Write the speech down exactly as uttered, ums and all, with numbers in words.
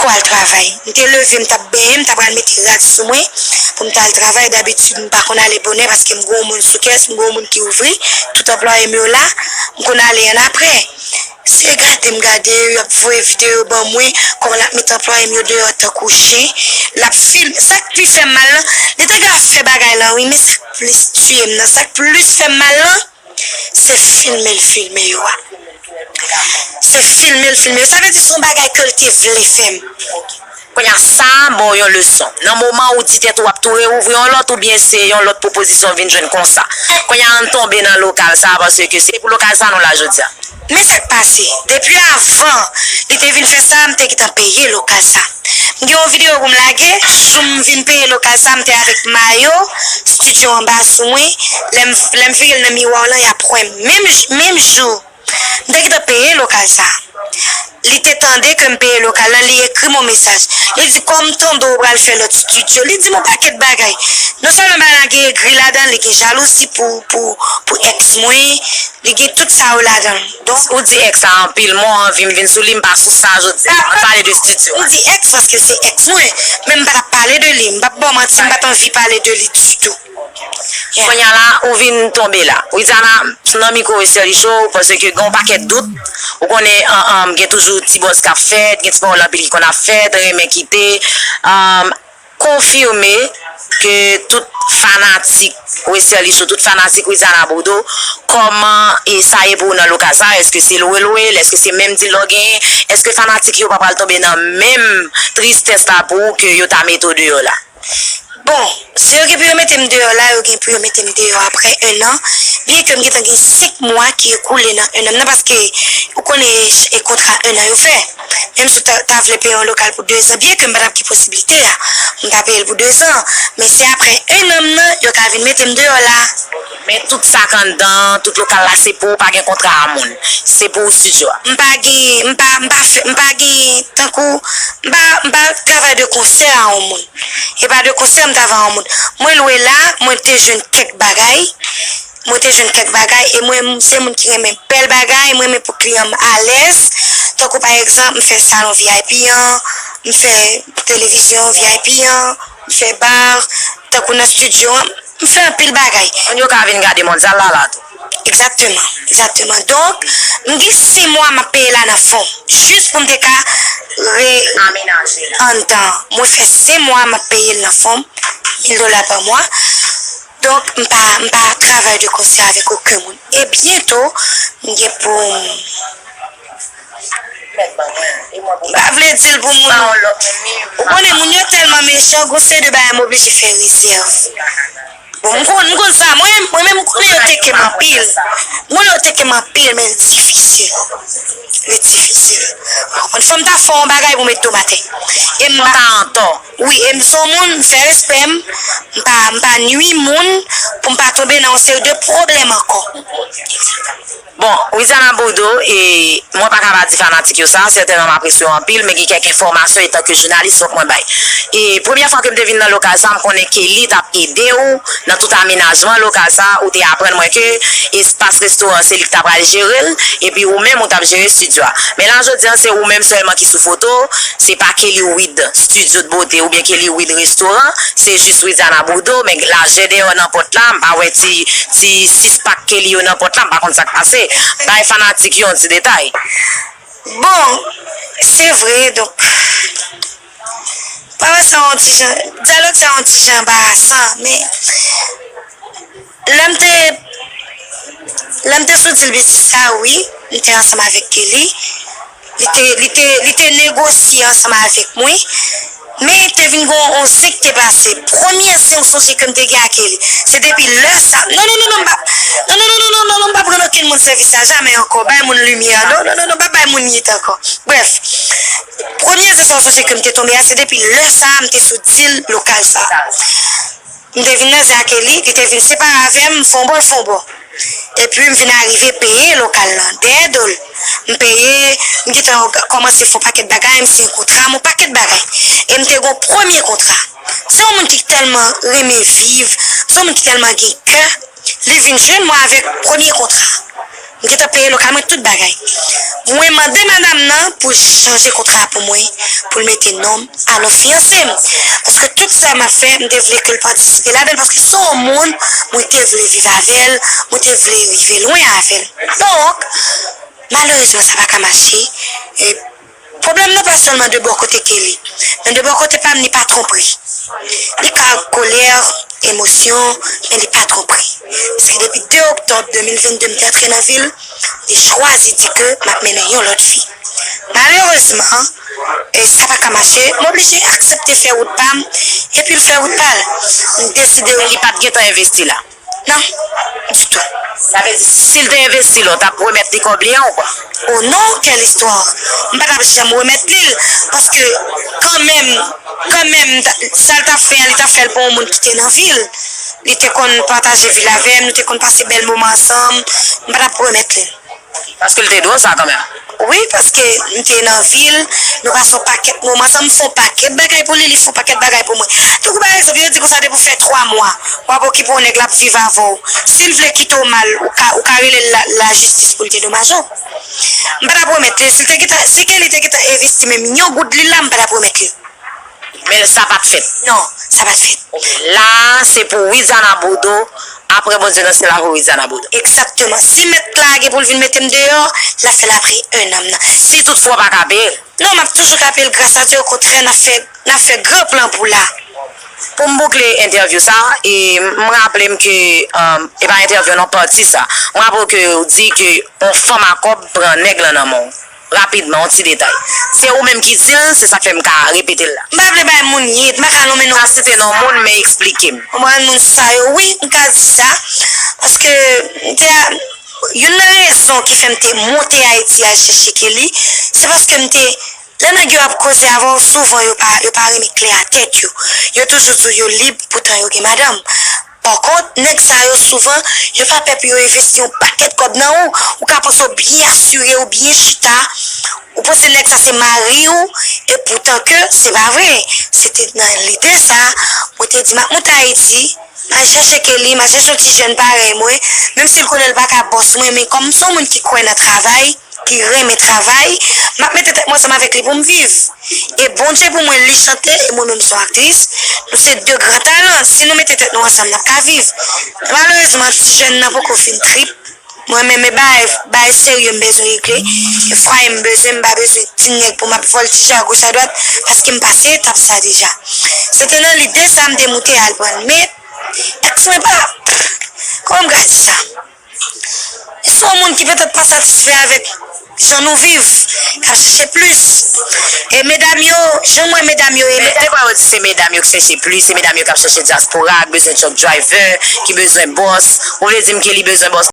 Ko al travay. M te leve, m t ap benyen, m ta pral mete rad sou mwen pou m ta al travay. Dabitid, m pa konn ale bonè paske m gon moun sou kès, m gon moun ki ouvri. Tout anplwaye m yo la, m konn ale ann apre. Se gade m gade yo, y ap voye videyo ban mwen, kòman l ap met anplwaye m yo deyò tankou chen. L ap filme. Sa k pi fè m mal lan, li te ka fè bagay lan, wi, men sa k plis tiye m nan, sa k plis fè m mal lan, se filme l filme yo a. Se filme l filme yo. Sa vle di se yon bagay ke l te vle fè m. Kounye a sa a ba w yon leson. Nan moman ou di tèt ou w ap tou reouvri yon lòt oubyen se yon lòt pwopozisyon w vin jwenn konsa. Kounye a ann tonbe nan lokal sa a paske se pou lokal sa a nou la jodi a. Men sa k pase, depi avan li te vin fè sa, m te gentan peye lokal sa. M gen yon videyo pou m lage, jou m vin peye lokal sa, m te avèk mayo, estidyo anba sou mwen, lè m lè m vire l nan miwa w lan, y ap wè m. Menm, menm jou, m te gentan peye lokal sa. Li te tande ke m peye lokal lan, li ekri m yon mesaj. Li di, kòm tande w pral fè lòt estidyo. Li di m yon pakèt bagay. Non sèlman bagay lan gen egri ladan l, li gen jalouzi pou, pou, pou èks mwen, li gen tout sa yo ladan l. Donk. Ou di èks la anpil, m anvi m vin sou li, m pa sou sa jodi a. Ann pale de estidyo a. M di èks paske se èks mwen, men m pa t ap pale de li. M p ap ba w manti, m pa t anvi pale de li ditou. Kounye a la, ou vin tonbe la. Widiana, nan mikwo Wesly Show, paske gen yon pakèt dout. Ou konnen, gen toujou ti buzz k ap fèt, gen ti pawòl anpil ki konn ap fèt, renmen kite. Konfime ke tout fanatik Wesly Show, tout fanatik Widiana Bourdeau, kòman e sa ye pou ou nan lokal sa? Èske se lwe lwe l? Èske se menm dilò genyen? Èske fanatik yo pa pral tonbe nan menm tristès la pou ou ke yo ta mete w deyò la? Bon, si yo gen pou yo mete m deyò la, yo gen pou yo mete m deyò apre ennan, byenke m gentan gen senk mwa ki ekoule nan ennan m nan, paske ou konnen e kontra ennan yo fè. Menm si w ta, ta vle peye yon lokal pou dezan, byenke m pa t ap gen posiblite a pou m ta peye l pou dezan, men se apre ennan m nan, yo ka vin mete m deyò la. Men tout sa k anndan, tout lokal la se pou ou, pa gen kontra a moun. Se pou ou estidyo a. M pa gen, m pa, m pa fè, m pa gen, tankou, m pa, m pa travay de konsè a yon moun. E pa de konsè m t ava yon moun. Mwen lwe la, mwen te jwenn kèk bagay. Mwen te jwenn kèk bagay e mwen se moun ki renmen bèl bagay, mwen renmen pou kliyan m alèz. Tankou pa egzanp, m fè salon V I P an, m fè televizyon V I P an, m fè bar, tankou nan estidyo an, m fè anpil bagay. Moun yo ka vin gade mondyal la la tou. Egzakteman, egzakteman. Donk, m gen senk mwa m ap peye la nan fon m. Jis pou m te ka re. Amenaje l. Anndan. Mwen fè senk mwa m ap peye l nan fon m, mil dola pa mwa. Donk, m pa, m pa travay de konsè avèk okenn moun. E byento, m gen pou m. M pa vle di l pou moun. Ou konnen moun yo tèlman mechan, gon seri de bagay m oblije fè rezèv. Bon, m konn, m konn sa. Mwen, mwen menm, m konnen yo teke m anpil. M konnen yo teke m anpil, men l difisil. Li difisil. Ou konprann? Fò m ta fè yon bagay pou m met do m atè. E m pa antò. Wi, e m se yon moun, m fè respè m. M pa, m pa nui moun pou m pa tonbe nan yon seri de pwoblèm ankò. Bon, Widiana Bourdeau, e, mwen pa ka pa di fanatik yo sa, sètènman m apresye w anpil, men gen kèk enfòmasyon etanke jounalis fòk mwen bay. E, premyè fwa ke m te vin nan lokal sa, m konnen Kelly t ap ede w nan tout amenajman lokal sa, ou te aprann mwen ke espas restoran se li ki ta pral jere l, epi ou menm ou t ap jere estidyo a. Men la jodi a, se ou menm sèlman ki sou foto, se pa Kelly Wid Studio de Beauté oubyen Kelly Wid Restaurant, se jis Widiana Bourdeau, men lajè deyò nan pòt la, m pa wè ti, ti sis pak Kelly yo nan pòt la, m pa konn sa k pase. Bay fanatik yo yon ti detay. Bon, se vre, donk, pawòl sa yon ti jan, dyalòg sa yon ti jan anbarasan, men lè m te, lè m te sou di l betiz sa, wi, m te ansanm avèk Kelly. Li te, li te, li te negosye ansanm avèk mwen, men te vin gen yon zen k te pase. Premye zen w sonje ke m te gen ak Kelly, se depi lè sa. Non, non, non, non, m p ap, non, non, non, non, non, non, non, m p ap rann okenn moun sèvis la jamè ankò. Bay moun limyè. Non, non, non, non, m p ap bay moun yit ankò. Brèf, premye zen sa w sonje ke m te tonbe a, se depi lè sa a m te sou dil lokal sa a. M te vin nan zen ak Kelly, li te vin separe avè m, m fè yon bò, l fè yon bò. Epi m vin arive peye lokal lan, dèyè do l. M peye, m gentan òg-, kòmanse fè yon pakèt bagay, m siyen kontra, m yon pakèt bagay. E m te gen yon premye kontra. Se yon moun ki tèlman renmen viv, se yon moun ki tèlman gen kè, li vin jwenn mwen avèk premye kontra. M gentan peye lokal mwen, tout bagay. Mwen mande madanm nan pou l chanje kontra pou mwen, pou l mete non m a non fiyanse m. Paske tout sa m ap fè, m te vle ke l patisipe ladan l, paske se yon moun mwen te vle viv avè l, mwen te vle rive lwen avè l. Donk, malerezman, sa pa ka mache. E pwoblèm nan pa sèlman de bò kote Kelly. Men de bò kote pa m, li pa twonpri. Li ka kolè, emosyon, men li pa twonpri. Paske depi de oktòb de mil vennde m te antre nan vi l, li chwazi di ke m ap mennen yon lòt vi. Malerezman, e sa pa ka mache, m oblije aksepte fè wout pa m, epi l fè wout pa l. M deside. Men li pa t gentan envesti la. Non, ditou. Sa vle di, si l te envesti la, w t ap remèt li kòb li an ou pa? Oh non, quelle histoire! M pa t ap janm remèt li l, paske kanmenm, kanmenm, sa l t ap fè a, li t ap fè l pou yon moun ki te nan vi l. Li te konn pataje vi l avè m, nou te konn pase bèl moman ansanm, m pa t ap remèt li l. Paske l te dwe w sa kanmenm. Wi, paske m te nan vi l, nou pase yon pakèt moman ansanm, m fè yon pakèt bagay pou li, li fè yon pakèt bagay pou mwen. Tankou pa egzanp, yo di konsa depi w fè twa mwa, w ap okipe yon nèg l ap viv avè w. Si l vle kite w mal, ou ka, ou ka rele l la, lajistis pou l dedomaje w. M pa t ap remèt li, si l te gentan, si Kelly te gentan envesti menm yon goud li la, m pa t ap remèt li. Men sa pa t fèt. Non, sa pa t fèt. La a, se pou Widiana Bourdeau, apre Bondye nan syèl la, pou Widiana Bourdeau. Egzakteman. Si mèt la gen pou l vin mete m deyò, l ap fè l apre en an m nan. Si toutfwa w pa ka peye l. Non, m ap toujou ka peye l, gras a Dye, okontrè, n ap fè, n ap fè gran plan pou la. Pou m boukle entèvyou sa, e m raple m ke, um, e pa entèvyou non, pati sa. M raple w ke w di ke yon fanm a kòb pran nèg lan nan men w. Rapidman, yon ti detay. Se ou menm ki di l, se sa k fè m ka repete l la. M pa vle bay moun yit, m pa ka nonmen non. Pa site non moun, men eksplike m. Mwen moun sa yo, wi, m ka di sa. Paske m te a, youn nan rezon ki fè m te monte Ayiti al chèche Kelly, se paske m te, lè nèg yo ap koze avè w, souvan yo pa, yo pa renmen klè a tèt yo. Yo toujou di w yo lib, poutan yo gen madanm. Pakont, nèg sa yo souvan, yo pa pè pou yo envesti yon pakèt kòb nan ou. Ou ka panse w byen asire, ou byen chita, ou panse nèg sa se mari w, e poutan ke se pa vre. Se te nan lide sa, mwen te di, m ap monte Ayiti, m al chèche Kelly, m al chèche yon ti jèn parèy mwen, menm si l konnen l pa ka bòs mwen, men kòm m se yon moun ki kwè nan travay, ki renmen travay, m ap mete tèt mwen ansanm avèk li pou m viv. E Bondye pou mwen, li chante, e mwen menm se yon aktris. Nou se de gran talan. Si nou mete tèt nou ansanm, n ap ka viv. Malerezman, ti jèn nan poko fin trip. Mwen menm, e bagay, bagay serye m bezwen regle. E fwaye m bezwen, m pa bezwen ti nèg pou m ap vòltije agoch adwat, paske m pase etap sa deja. Se te nan lide sa m te moute al pran l. Men, èks mwen pa, kòman m ka di sa? Se yon moun ki petèt pa satisfè avèk jan nou viv, k ap chèche plis. E medam yo, jan m wè medam yo ye, men medam, dèfwa yo di se medam yo k chèche plis, se medam yo k ap chèche dyaspora, k bezwen truck driver, ki bezwen bòs. Ou vle di m ke li bezwen bòs?